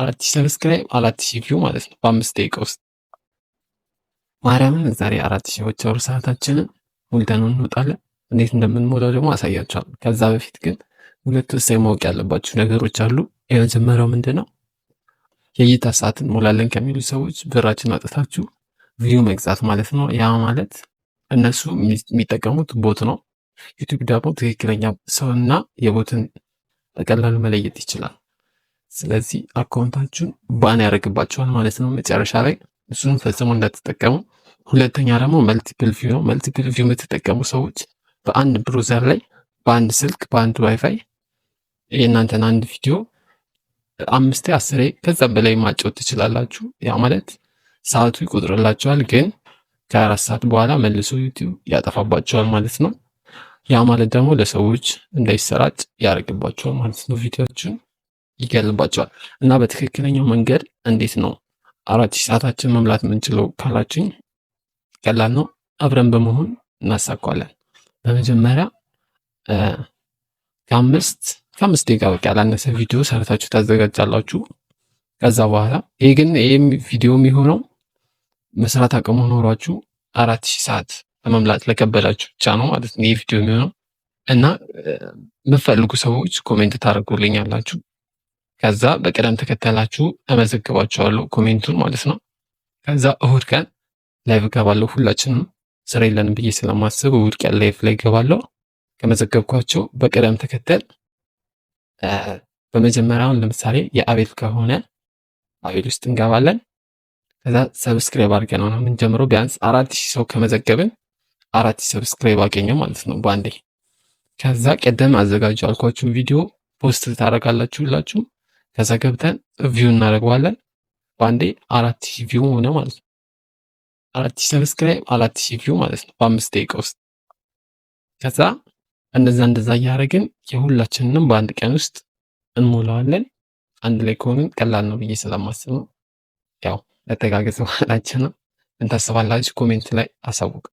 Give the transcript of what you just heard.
4000 subscribe፣ 4000 view ማለት ነው በ5 ደቂቃ ውስጥ። ማርያምን ዛሬ 4000 watch hour ሰዓታችንን ሞልተን እንወጣለን። እንዴት እንደምንሞላው ደግሞ አሳያችኋለሁ። ከዛ በፊት ግን ሁለት ወሳኝ ማወቅ ያለባችሁ ነገሮች አሉ። የመጀመሪያው ምንድን ነው? የእይታ ሰዓት እንሞላለን ከሚሉ ሰዎች ብራችሁን አውጥታችሁ view መግዛት ማለት ነው። ያ ማለት እነሱ የሚጠቀሙት bot ነው። YouTube ደግሞ ትክክለኛ ሰውና የ bot ን በቀላሉ መለየት ይችላል። ስለዚህ account ኣችሁን ban ያደርግባችኋል ማለት ነው መጨረሻ ላይ። እሱን ፈጽሞ እንዳትጠቀሙ። ሁለተኛ ደግሞ multiple view ነው። Multiple view የምትጠቀሙ ሰዎች በአንድ browser ላይ፣ በአንድ ስልክ፣ በአንድ ዋይፋይ የእናንተን አንድ ቪዲዮ አምስቴ፣ 10ሬ ከዛም በላይ ማጫወት ትችላላችሁ። ያ ማለት ሰዓቱ ይቆጥርላችኋል፣ ግን ከ4 ሰዓት በኋላ መልሶ YouTube ያጠፋባችኋል ማለት ነው። ያ ማለት ደግሞ ለሰዎች እንዳይሰራጭ ያደርግባችኋል ማለት ነው። ቪዲዮዎችን ይገልባቸዋል። እና በትክክለኛው መንገድ እንዴት ነው 4000 ሰዓታችን መሙላት የምንችለው ካላችሁኝ ቀላል ነው። አብረን በመሆን እናሳካዋለን። በመጀመሪያ ከ5 ደቂቃ በቃ ያላነሰ ቪዲዮ ሰርታችሁ ታዘጋጃላችሁ። ከዛ በኋላ ይሄ ግን ይህ ቪዲዮ የሚሆነው መስራት አቅሙ ኖሯችሁ 4000 ሰዓት ለመምላት ለከበዳችሁ ብቻ ነው ማለት ነው ይህ ቪዲዮ የሚሆነው። እና የምትፈልጉ ሰዎች comment ታደርጉልኛላችሁ። ከዛ በቅደም ተከተላችሁ እመዘግባችኋለሁ comment ኡን ማለት ነው። ከዛ እሁድ ቀን live እገባለሁ። ሁላችንም ስራ የለንም ብዬ ስለማስብ እሁድ ቀን live ላይ እገባለሁ። ከመዘገብኳቸው በቅደም ተከተል በመጀመሪያውን ለምሳሌ የአቤል ከሆነ አቤል ውስጥ እንገባለን። ከዛ subscribe አድርገን ነው የምንጀምረው። ቢያንስ 4000 ሰው ከመዘገብን 4000 subscribe አገኘ ማለት ነው በአንዴ። ከዛ ቀደም አዘጋጁ ያልኳችሁን ቪዲዮ post ታደርጋላችሁ ሁላችሁ። ከዛ ገብተን view እናደርገዋለን። በአንዴ 4000 view ሆነ ማለት ነው። 4000 subscribe፣ 4000 view ማለት ነው በ5 ደቂቃ ውስጥ። ከዛ እንደዛ እንደዛ እያደረግን የሁላችንንም በአንድ ቀን ውስጥ እንሞላዋለን። አንድ ላይ ከሆንን ቀላል ነው ብዬ ስለማስብ ነው። ያው መተጋገዝ ባህላችን ነው። ምን ታስባላችሁ? Comment ላይ አሳውቁ።